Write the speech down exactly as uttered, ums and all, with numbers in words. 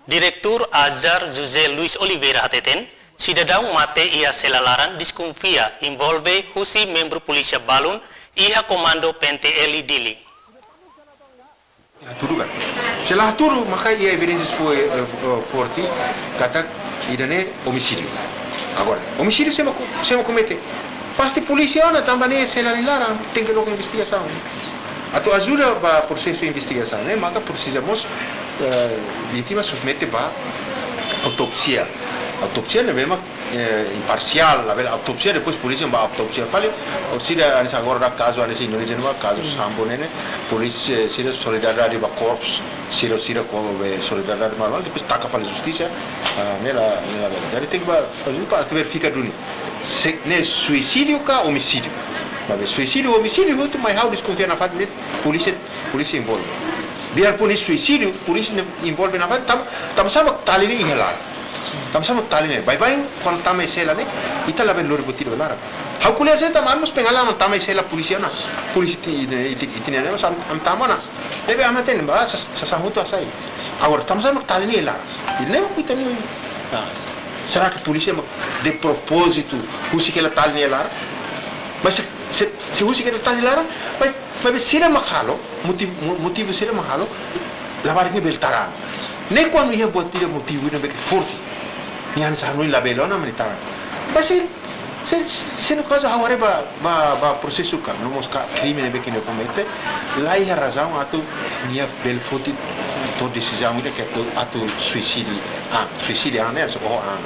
Diretór Azar José Luis Oliveira hateten, sidadaun mate iha sela laran deskonfia envolve husi membru polísia balun iha komandu P N T L Dili. Hatudu kan. Se la hatudu, maka iha evidénsia fo-, eh, eh, forte, katak ida-ne'e omisídiu. Agora, omisídiu sé mak ko-, sé mak komete? Pasti polísia ona, tanba ne'e sela nia laran, tenke loke investigasaun. Atu ajuda ba prosesu investigasaun, ne'e maka presiza mós, eh, vítima submete ba autópsia. Autópsia ne'ebé mak, eh, imparsiál, labele autópsia, depois polísia ba autópsia fali, orsida hanesan agora kazu hanesan Indonézia ne'e, kazu Sambo ne'e, polísia, eh, sira solidariedade ba korpus, sira, sira ko be solidariedade ba, depois taka fali justisa, ah, ne'e la, ne'e labele. Jadi tenke ba, para atu verifika duni. Se ne'e suisídiu ka omisídiu. Maibé suisídiu, omisídiu, hotu mai ha'u deskonfia nafatin ne'e polísia, polísia envolve. Biarpun ne'e suisídiu, polísia ne'e envolve nafatin, tanba, tanba sá mak tali ne'e iha laran. Tanba sá mak tali ne'e. Baibain, kuandu tama iha sela ne'e, ita labele lori buat ida ba laran. Ha'u ko'alia hanesan ne'e tanba ami mós pengalaman tama iha sela polísia ona. Polísia ita, ita, ita, ita ne'e, ami tama ona. Ne'ebé ami hatene ba, sa, sa, sasán hotu hasai. Agora, tanba sá mak tali ne'e iha laran. Ida-ne'e mak ita-nia. Ah. Será que polísia mak de propózitu husik hela tali ne'e iha laran? Mas se, se, se husik hela tali iha laran, mas, mas sira mak halo, motivu, mo-, motivu sira mak halo, labarik ne'e bele tara an. Ne'e kuandu iha buat ida motivu ne'ebé ke forte. Nia hanesan hanoin labele ona mak nia tara an. Mas se, se, se no kazu ha'u haree ba, ba, ba prosesu ka, no mós ka krime ne'ebé ke nia komete, la iha razaun atu nia bele foti to'o desizaun ida ke atu, atu suisídiu. Ah, suisídiu, ah, ne'e, so, oh, ah.